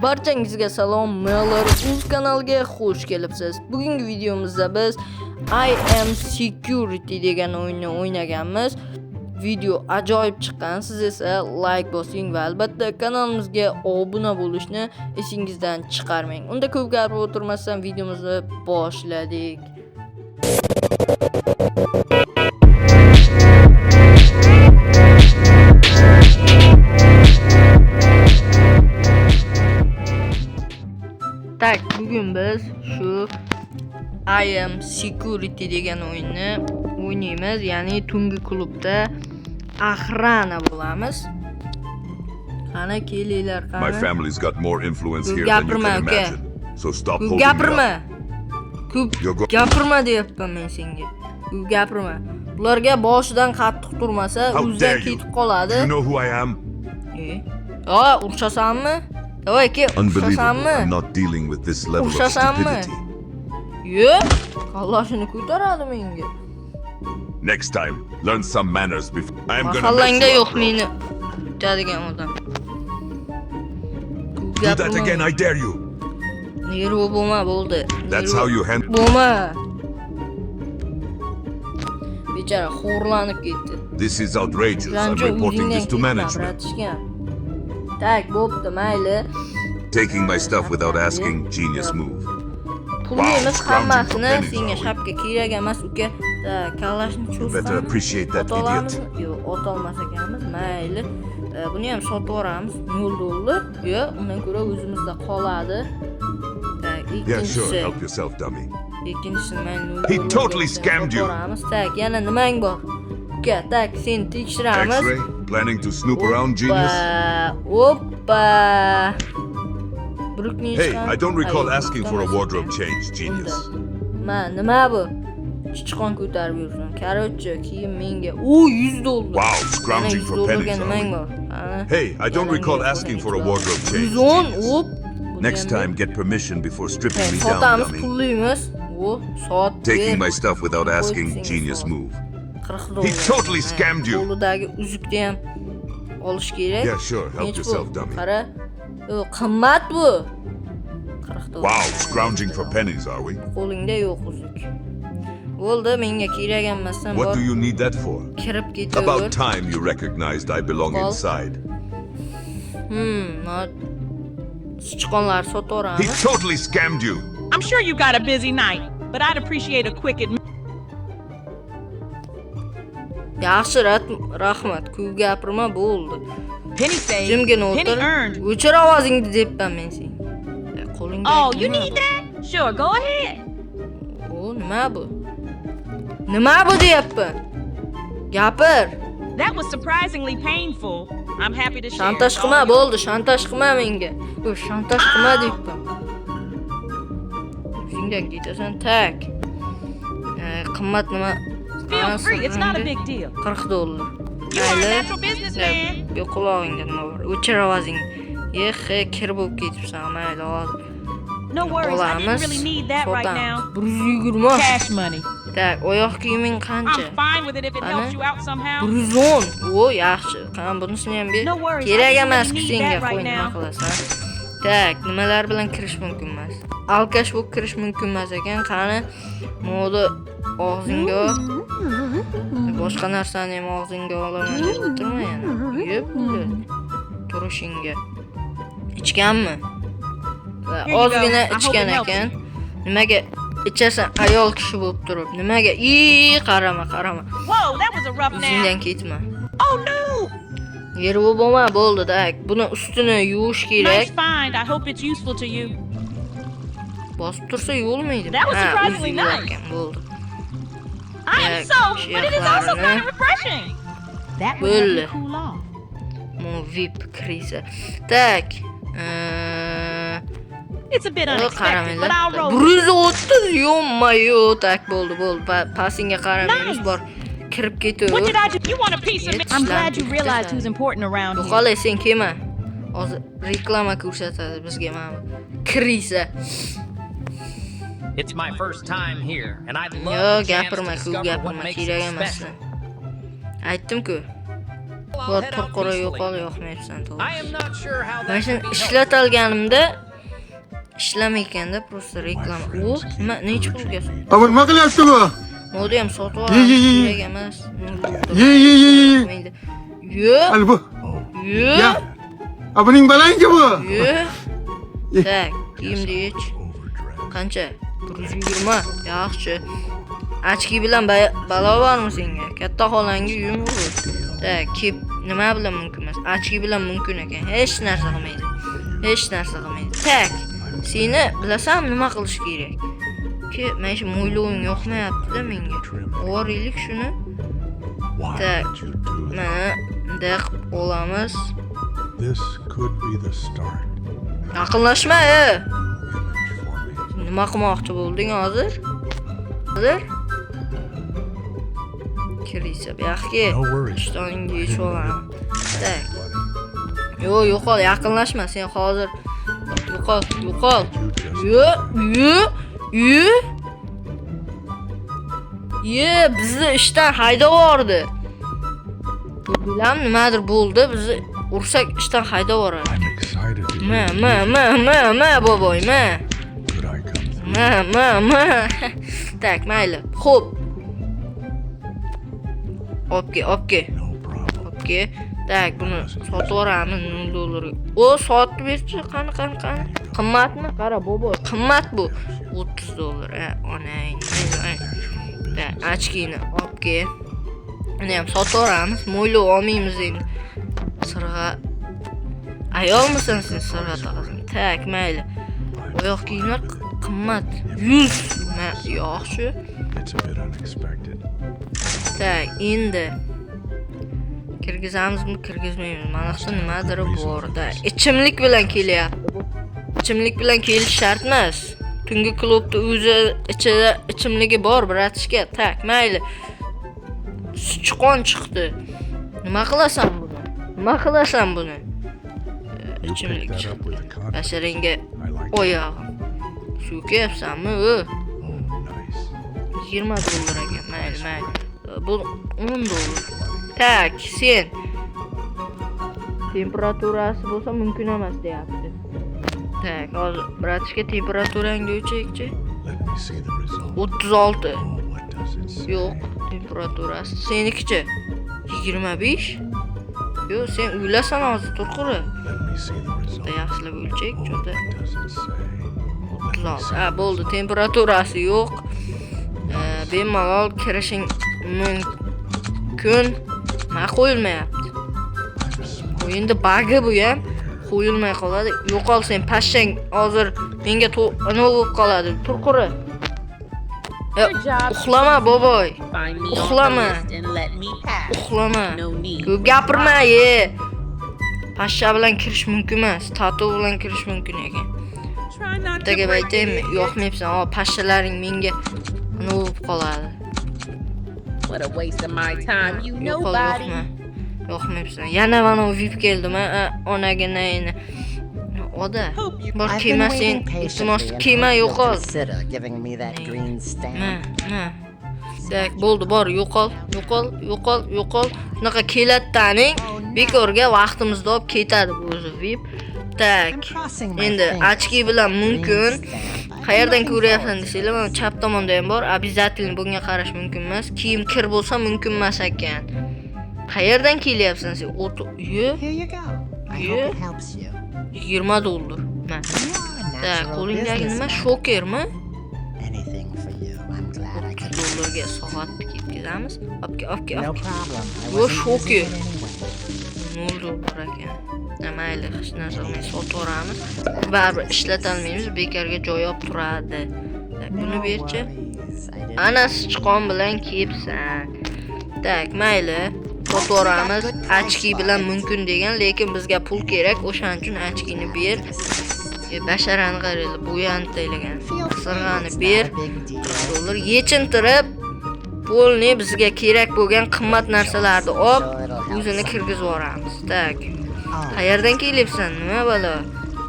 Barchangizga salom, Meller Uz kanaliga xush kelibsiz. Bugungi videomizda biz I am Security degan o'yinni o'ynaganmiz. Video ajoyib chiqqan. Siz esa like bosing va albatta kanalimizga obuna bo'lishni esingizdan chiqarmang. Unda ko'p gapirib o'tirmasdan videomizni boshladik. Так, bugun biz shu I am Security degan o'yinni o'ynaymiz. Ya'ni tungi klubda охрана bo'lamiz. Qani kelinglar, My qani. family's got more influence Ko'p here than you gapirma, can uka. imagine. So stop Ko'p holding me gapirma. up. Ko'p You're gapirma deyapman men senga. Ko'p gapirma. Bularga boshidan qattiq turmasa, How o'zidan dare you? ketib qoladi. Do you know who I am? E? A, urushasanmi? Давай, kel, Unbelievable. urushasanmi? I'm not dealing with this level of Urushasanmi? stupidity. Yo'q, kalloshini ko'taradi menga. Next time, learn some manners before I'm gonna mess Mahallangda you yo'q up, bro. meni tutadigan odam. Ko'p Do that gapirma. again, I dare you. Nervi bo'lma bo'ldi. That's Nervi how you handle. Bo'lma. Bechora xo'rlanib ketdi. This is outrageous. I'm O'shancha reporting o'zingdan this to ketma, management. bratishgan. Так, bo'pti, mayli. Taking my stuff without asking, genius move. Pulni Wow, emas scrounging for hammasini pennies, senga are we? shapka kerak emas uka. Так, kallashni You better cho'zsam. appreciate that, Ota idiot. olamizmi? Yo'q, otolmas ekanmiz. Mayli. Buni ham sotib yuboramiz. 0 dollar. Yo'q, undan ko'ra o'zimizda qoladi. Так, Yeah, sure. ikkinchisi. Help yourself, dummy. Ikkinchisini mayli 0 He dollarga totally sotib scammed you. yuboramiz. Так, yana nimang bor? Uka, так, seni tekshiramiz. X-ray? Planning to snoop around, genius? Oppa. Oppa. Brukni Hey, I don't recall asking for a wardrobe change, genius. Ma, nima bu? Chichqon ko'tarib yursin. Короче, kiyim menga. U 100 dollar. Wow, Yana scrounging 100 for dollarga pennies, are nimang we? bor? Ha? Hey, I don't Yana recall menga asking for a qo'ying wardrobe change. 110, Genius. op. Buni Next ham time, get permission before stripping ber. me down, Sotamiz, dummy. pullaymiz. U soat Taking ber. my stuff without asking, Qo'yib genius senga soat. move. 40 dollar. He totally Ha, scammed you. Qo'lidagi uzukni ham olish kerak. Yeah, sure. Help Nechi pul? yourself, dummy. Qara. Yo, qimmat bu. 40 dollar. Wow, scrounging for pennies, are we? Qo'lingda yo'q uzuk. Bo'ldi, menga kerak emasdan What bor. do you need that for? Kirib ketaver. About time you recognized I belong Well. inside. Sichqonlar He sotaveramiz. totally scammed you. I'm sure you got a busy night, but I'd appreciate a quick admission. Yaxshi, rahmat. Ko'p gapirma, bo'ldi. Penny saved, Jimgina penny o'tir. earned. O'chir ovozingni debman men senga. Qo'lingda Oh, you nima need bu? that? Sure, go ahead. O, nima bu? Nima bu deyapman? Gapir. That was surprisingly painful. I'm happy to share. Shantaj It's qilma, all yours. bo'ldi, shantaj qilma menga. U shantaj qilma deyapman. Shundan ketasan, так. Qimmat nima? Feel free, it's not a big deal. 40 dollar. You are a Mayli. natural businessman. Bu qulog'ingda nima bor? O'chir ovozingni. Yexe, kir bo'lib ketibsan, mayli hozir. No worries, I didn't Olamiz. really need that right now. Sotamiz. 120. Cash money. Так, oyoq kiyiming qancha? I'm fine with it if it Ana. helps you out somehow. 110. O, yaxshi. Qani bunisini ham ber. No worries, I Kerak didn't emas really need senga, that right qo'y, nima now. qilasan? Так, nimalar bilan kirish mumkin emas? Alkash bo'lib kirish mumkin emas ekan. Qani, moda og'zingga ol. Boshqa narsani ham og'zingga olaman deb o'tirma yana. Yeb turishingga. Ichganmi? Va Here you go. ozgina I hope it ichgan helps. ekan. Nimaga ichasan ayol kishi bo'lib turib? Nimaga? I qarama, qarama. Whoa, that was a rough nap. O'zingdan ketma. Oh no! Yervi bo'lma, bo'ldi, так. Buni ustini yuvish kerak. Nice find. I hope it's useful to you. Bosib tursa yuvilmaydi. That was Ha, o'zi surprisingly nice. yuvarkan, bo'ldi. I am Так, soaked, but it is also shiyoqlarini. kind of refreshing. That would help Bo'ldi. you cool off. Mo VIP krisa. Так. It's a bit unexpected, Qaramanglar. but I'll roll. with it. 130, ё-моё, так bo'ldi, bo'ldi. Pasingga qaramaymiz, Nice. bor. Kirib ketaver. What did I do? You want a piece of me? Yes, I'm glad you slam. realized who's important around here. Yo'qol, sen kelma. Hozir reklama ko'rsatadi bizga mana bu. Krisa. It's my first time here, and I'd love Yo, the chance to gapirma, ko'p discover what gapirma, makes it kerak emas. special. Aytdim-ku. I'll Bor head out turqura yo'qol peacefully. Yoqmayapsan I to'g'risi. Am not sure how Mana that shuni could be helped. ishlatalganimda ishlamayotganda просто reklama. U nima nechi pulga? A bu nima qilyapti bu? Modi ham sotib Ye, ye, ye, ye. kerak emas. Ye, ye, ye, ye. Yo, Al bu. yo, Ya. A buning balangi bu. yo. Ye. Так, kiyimni yech. Qancha? 120. Yaxshi. Очки bilan balo bormi senga? Katta xolangga yumur. Так, kep nima bilan mumkin emas? Очки bilan mumkin ekan. Hech narsa qilmaydi. Hech narsa qilmaydi. Так, seni bilasanmi nima qilish kerak? Ki mana shu mo'yloving yoqmayapti-da menga. Oboraylik shuni. Так, mana bunday qilib olamiz. This could be the start. Yaqinlashma, e. Image for me. Nima qilmoqchi bo'lding hozir? Hozir? Kirisa bu yoqqa. No worries. Ishtoningga yechib olaman. Так. Yo'q, yo'qol, yaqinlashma. Sen hozir yo'qol, yo'qol. You just Yo, yo, yo. Ye, bizni ishdan haydab yubordi. Bilam nimadir bo'ldi, bizni ursak ishdan haydab yuboradi. I'm excited to Ma, hear the ma, music. Ma, ma, ma, boboy, ma. Could I come through? Ma, ma, ma. Так, mayli. Xo'p. Olib kel, olib kel. No problem. Olib kel. Так, buni sotib yuboramiz 0 dollarga. O, sotib berchi, qani, qani, qani. Qimmatmi? Qara, bobo, qimmat bu. 30 dollar. Ha, onang. Так, очки ni olib kel. Uni ham sotib yuboramiz. Mo'ylov olmaymiz endi. Sirg'a. Ayolmisan sen sirg'a taqasan? Так, mayli. Oyoq kiyimlar qimmat. 100. Ma, yaxshi. It's a bit unexpected. Так, endi kirgizamizmi, kirgizmaymizmi? Mana shu nimadir bor-da. Ichimlik bilan kelyapti. Ichimlik bilan kelish shart emas. Tungi klubda o'zi ichida ichimligi bor, братишка. Так, mayli. Sichqon chiqdi. Nima qilasan buni? Nima qilasan buni? You Ichimlik picked that up chiqdi. with confidence. Basharangga I like it. oyog'im. So'kayapsanmi, o? Oh, nice. 20 dollar ekan. Mayli, mayli. Bu 10 dollar. Так, sen temperaturasi bo'lsa mumkin emas deyapti. Так, hozir братишка temperaturangni o'lchaylikchi. Let me see the result. 36. Oh, what does it say? Yo'q, temperaturasi. Senikichi? 25? Yo'q, sen o'lasan hozir, turquri. Let me see the result. Bitta yaxshilab o'lchaylik, Oh, cho'ta. what does it say? Let me 36. see Ha, the bo'ldi, result. temperaturasi yo'q. Bemalol kirishing mumkin. Nima qo'yilmayapti? I'm smart. Bu endi bagi bu ham qo'yilmay qoladi. Yo'qol sen pashshang hozir menga nima bo'lib qoladi? Turquri. E, Your job. Uxlama boboy. Find me on the Uxlama. list and let me pass. Uxlama. No need. Ko'p gapirma, ye. Pashsha bilan kirish mumkin emas, tatu bilan kirish mumkin ekan. Try not to Bitta gap break it. aytaymi? Yoqmayapsan. O, pashshalaring menga nima bo'lib qoladi. What a waste of my time. You Yo'qol, nobody. yo'qma. Yoqmayapsan. Yana mana u VIP keldimi? Onagina. Oda. Bor I've been kelma sen. waiting Iltimos patiently and kelma hope you'll yo'qol. consider giving me that green Ma, stamp. ma. Так, bo'ldi, bor, yo'qol, yo'qol, yo'qol, yo'qol. Shunaqa keladi-daning. Bekorga vaqtimizni olib ketadi bu o'zi VIP. Так. Endi очки bilan mumkin. Qayerdan ko'ryapsan desanglar, mana chap tomonda ham bor. Обязательно bunga qarash mumkin emas. Kiyim kir bo'lsa mumkin emas ekan. Qayerdan kelyapsan sen? O't, ye, Here you go. I Yeah. hope it helps you. 20 dollar. Ma. You are a Так, natural qo'lingdagi nima? businessman. Shokermi? Anything for you. I'm glad I could. 30 dollarga soatni ketkazamiz. Olib kel, olib kel, No olib kel. problem. I Yo, wasn't using shoker. it anyway. 0 dollar ekan. Ha, mayli, hech narsa qilmay sotib yuboramiz. Baribir ishlatolmaymiz, bekorga joy olib turadi. Так, buni No berchi. worries. I didn't Ana sichqon bilan kelibsan. Так, mayli. Sotib yuboramiz. Очки bilan mumkin degan, lekin bizga pul kerak, o'shaning uchun очки ni ber. E, basharani qaranglar, bo'yanib taylagan. Feel free. Sirg'ani It's ber. not a big deal. Dollar yechintirib polni bizga kerak bo'lgan qimmat narsalarni olib o'zini kirgizib yuboramiz. Так. Oh, Qayerdan kelyapsan? Nima balo?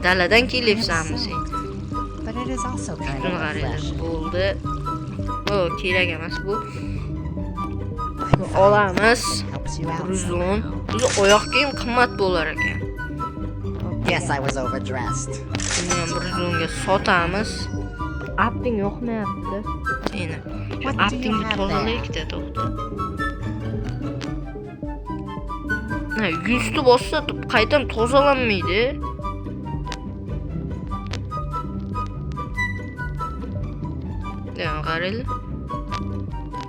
Daladan kelyapsanmi sen? but it is also kind Shuni of qaranglar. refreshing. Bo'ldi. O, kerak emas bu. I can find Olamiz. something that helps you out 110. somehow. O'zi oyoq kiyim qimmat bo'lar ekan. Guess I was overdressed. Buni ham 110 ga sotamiz. Apting yoqmayapti. Seni. Shu What do you aptingni have tozalaylik-da, to'xta. Ha, 100 ni bossa qaytam tozalanmaydi. Ya, qaranglar.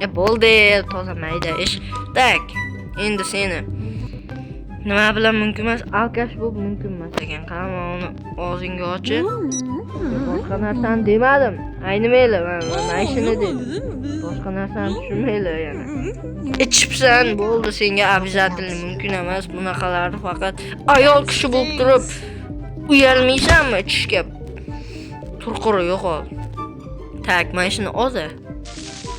Ya bo'ldi, toza mayda ish. Так, endi seni nima bilan mumkin emas, алкаш bo'lib mumkin emas ekan. Qarama uni og'zingga ochib. Boshqa narsani demadim. Aynimanglar, mana shuni dedim. Boshqa narsani tushunmanglar yana. Ichibsan, bo'ldi, senga обязательно mumkin emas. Bunaqalarni faqat ayol kishi bo'lib turib uyalmaysanmi ichishga? Tur quri yo'qol. Так, mana shuni hozir.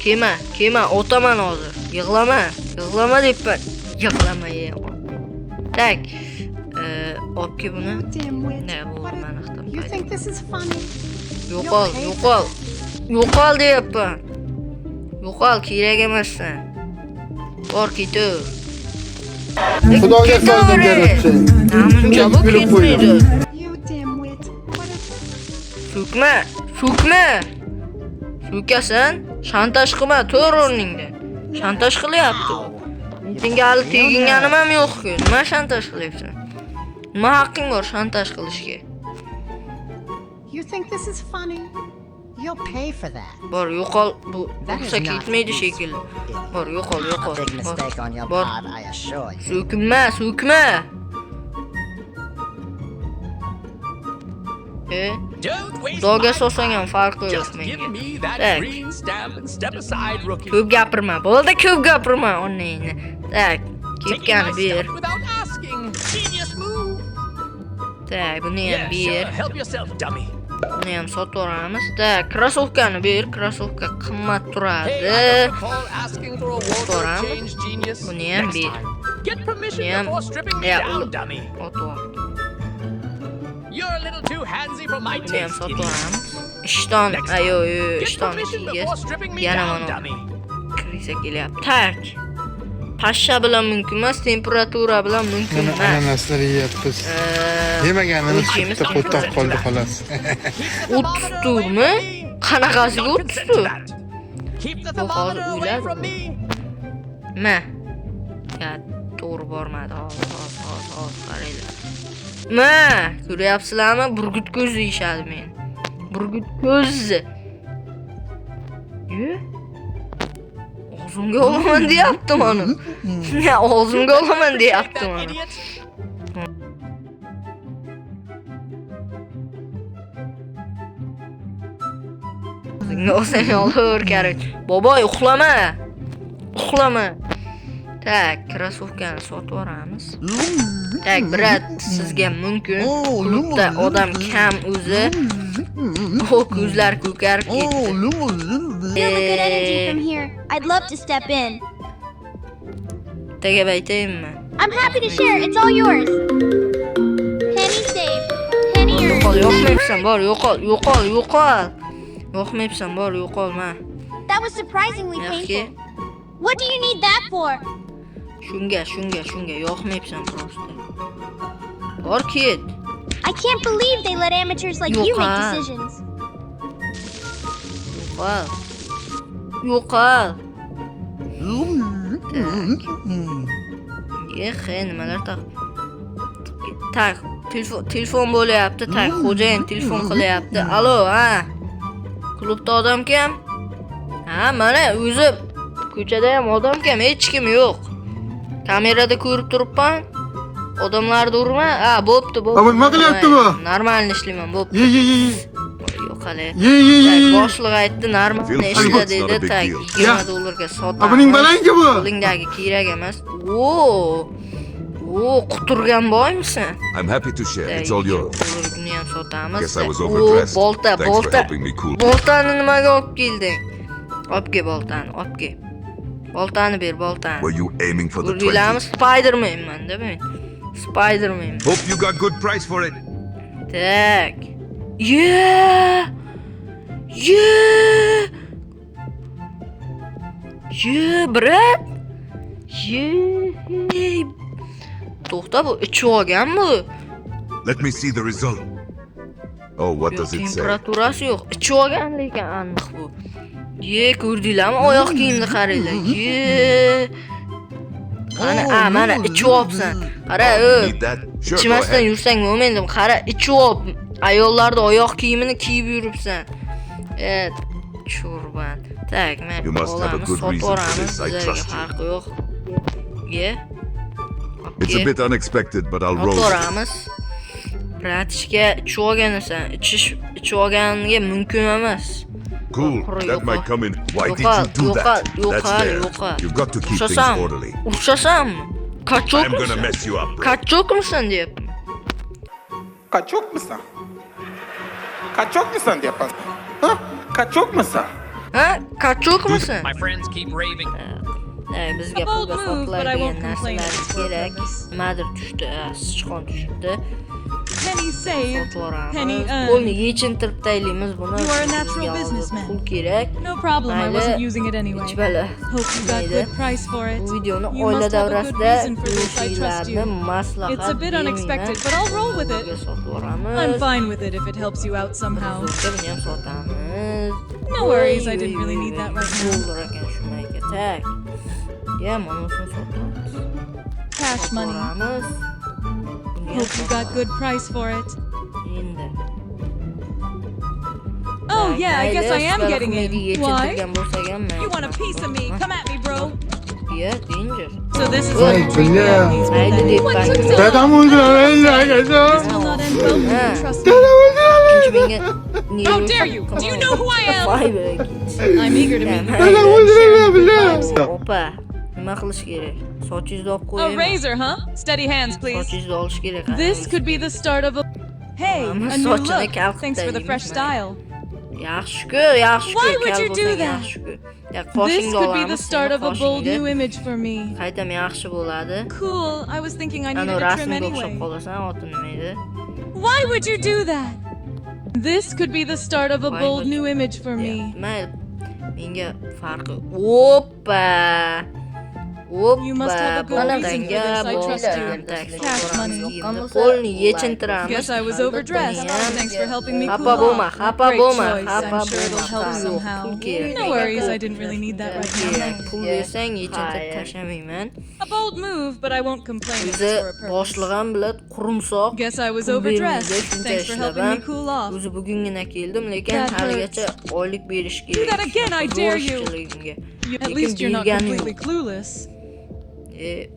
Kelma, kelma, otaman hozir. Yig'lama, yig'lama deyapman. Yig'lama, ye. Так, olib kel buni. You dimwit. Ne bo'ldi, What mana ixtim You paydo. think this is funny? Yo'qol, yo'qol. Yo'qol deyapman. Yo'qol, kerak emassan. Bor ketaver. Xudoga soldim, короче. Namuncha bu Kulib qo'ydim. ketmaydi. You dimwit. What a So'kma, so'kma. So'kasan, shantaj qilma, to'g'ri o'rningda. Shantaj qilyapti. Senga hali teginganim ham yo'q-ku. Nima shantaj qilyapsan? Nima haqqing bor shantaj qilishga? You think this is funny? You'll pay for that. Bor, yo'qol, bu That is ursa not ketmaydi useful, shekilli. idiot. Bor, yo'qol, A yo'qol. big Bor. mistake on your Bor. part, I assure you. So'kinma, so'kma. E, Don't waste Xudoga my solsang ham time. farqi yo'q Just give menga. me that Так. green stamp and step aside, rookie. Ko'p gapirma. Bo'ldi, ko'p gapirma, onangni. Так, Taking kepkani my ber. stuff without asking. Genius move. Так, buni ham Yeah, ber. sure. Help yourself, dummy. Buni ham sotib yuboramiz. Так, krossovkani ber. Krossovka qimmat Hey, turadi. I don't recall asking for a wardrobe Ko'ramiz. change, genius. Buni ham Next ber. time, get permission Buni ham before stripping me Ya, down, u- dummy. Otib yubor. You're a little too handsy for my Buni ham taste, sotib idiot. yuboramiz. Ishton, Next ayo, time, yo, get ishtonni permission kiygiz. before stripping me Yana down, mana dummy. Krisa kelyapti. Так. Pashsha bilan mumkin emas, temperatura bilan mumkin Mana emas. ananaslar yeyapmiz. Yemaganimiz O'lchaymiz bitta qo'toq qoldi xolos. 30 turmi? Qanaqasiga 30 tur? Keep the Bu hozir thermometer away o'yladi. from me. Ma. Ya, to'g'ri bormadi. Hozir, hozir, hozir, hozir qaranglar. Ma, ko'ryapsizlarmi? Burgut ko'z deyishadi meni. Burgut ko'z. Ye? Og'zimga olaman deyapti mana. Ya, og'zimga olaman Take deyapti that, mana. idiot. Og'zingga olsang olaver, короче. Boboy, uxlama. Uxlama. Так, krossovkani sotib yuboramiz. Так, брат, sizga mumkin. Klubda odam kam o'zi. O ko'zlar ko'karib ketdi. Feel the good energy from here. I'd love to step in. Ertaga aytayinmi? I'm happy to share. It's all yours. Penny saved. Penny earned. Yo'qol, yo'qmayapsan, bor, yo'qol, yo'qol, yo'qol. Yo'qmayapsan, bor, yo'qol, ma. That was surprisingly Yaxshi. painful. What do you need that for? Shunga, shunga, shunga yoqmayapsan просто. Bor ket. I can't believe they let amateurs like you make Yo'qol. decisions. Yo'qol. Yo'qol. Yeh, nimalar taq. Так, telefon bo'lyapti. Так, xo'jayin telefon qilyapti. Alo, ha. Klubda odam kam? Ha, mana o'zi ko'chada ham odam kam, hech kim yo'q. Kamerada ko'rib turibman. Odamlarni urma. Ha, bo'pti, bo'pti. Baba, nima qilyapti bu? Нормально ishlayman, bo'pti. Ye ye ye ye. Yo'q hali. Ye ye ye Так, ye. boshliq aytdi, нормально Feel ishla free, it's not a dedi. big Так, deal. 20 dollarga sotamiz. Buning balandki bu. Qo'lingdagi kerak emas. O! O, quturgan boymisan? I'm happy to share. It's all yours. Buni ham sotamiz. Guess I was O, overdressed. bolta, Thanks for bolta. helping me cool. Boltani nimaga olib kelding? Olib kel boltani, olib kel. Boltani ber, boltani. Were you aiming for the 20? Ko'rdinglarmi? Spidermanman-da men. Spiderman. Hope you got good price for it. Так. Yeah! Yeah! Yeah, брат! Ye. To'xta, bu ichib olganmi? Let me see the result. Oh, what Yo'q, does it say? temperaturasi yo'q. Ichib olgan lekin aniq bu. Ye, ko'rdinglarmi? Oyoq kiyimni qaranglar. Ye. Qani, a, mana ichib olibsan. Qara, Oh, o. you need that? Sure, go Ichmasdan ahead. yursang bo'lmaydi. Qara, ichib olib, ayollarni oyoq kiyimini kiyib yuribsan. E, churban. Так, men You must have a olamiz, good sotib reason for yuboramiz. this. I Bizlarga trust you. farqi yo'q. Ye. It's a bit unexpected, but I'll roll with it. O'tiramiz. Братишка, ichib olganisan. Ichish ichib olganga mumkin emas. Cool. Quri That might yo'qol. come in. Why did Yo'qol, you do yo'qol, that? That's yo'qol, fair. yo'qol. You've got to keep things Urushasanmi? orderly. Urushasanmi? I'm gonna Качок misan? mess you up, bro. Качок misan deyapman. Качок misan? Качок misan deyapman. Ha? Качок misan? Ha? Качок misan? My friends keep raving. Ey, bizga A bold pulga move, but I sotiladigan won't complain narsalar if it's for a kerak. purpose. Nimadir tushdi, ha, sichqon tushibdi. Penny saved, Sotib yuboramiz. penny Pulni earned. yechintirib taylaymiz buni. You are a Bizga natural hozir businessman. pul kerak. No problem, I Mayli, wasn't using it anyway. Ichbala. Hope you got Mayli. good price for it. Bu videoni You oila must have a good davrasida reason for this, I trust you. ko'rishinglarni maslahat It's a bit bermayman. unexpected, but I'll roll with it. Pulga sotib yuboramiz. I'm fine with it if it helps you out somehow. Zo'rga buni ham sotamiz. No worries, I Oy, didn't oy, really oy, need oy, that right now. Dollar ekan shu mayka. Так. Ya, manosini sotamiz. Cash money. Yuboramiz. Buni ham Hope you got sotamiz. good price for it. Endi. Oh yeah, I guess I am getting in. Why? Why? You want a piece of me? Come at me, bro. Yeah, danger. So this is Oy. how you treat me Bля. at these Mayli pathetic. deb What bank- took so Dadam long? o'ldiradi This will not end well for Ha. you, trust me. Ikkinchi menga How dare you? Do you know who I am? Voy be. I'm eager to meet you. Dadam o'ldiradi bля. Opa, nima qilish kerak? Sochingizni olib A qo'yaymi? razor, huh? Steady hands, please. Sochingizni olish kerak. This could be the start of a. Hey, Mama a new sochini look. kalqitdi Thanks for the fresh deymiz, style. Yaxshi-ku, yaxshi-ku. Why would Kal you do bo'lsang that? yaxshi-ku. Ya This qoshingni could be olamiz. the start Seni of a bold qoshingni new image for me. Qaytam yaxshi bo'ladi. Cool. I was thinking I Ana needed a trim rasmga o'xshab anyway. qolasan, oti nima edi? Why would you do that? This could be the start of a Why bold would new image for me. Deyapti. Mayli, menga farqi. Oppa! Oppa! You must have a good reason for this, I trust you. Cash money. Qo'lni yechintiramiz. Guess I was overdressed. Thanks for helping me cool Xafa bo'lma, off. xafa Great bo'lma, choice. xafa I'm sure it'll bo'lma. help Pul yo'q, somehow. pul kerak. No worries, I didn't really need that Pul right now. kerak. Pul bersang yechintirib tashlamayman. A bold move, but I won't complain if O'zi it's for a purpose. boshlig'im ham biladi, qurumsoq. Guess I was Pul overdressed. bermaydi, shuncha Thanks for ishlab helping me ham. cool off. O'zi bugungina keldim, lekin That hurts. haligacha oylik berish Do kerak. that again, I Zo'r dare you. ishchiligimga. At Lekin least you're not bergani completely yo'q. clueless. E,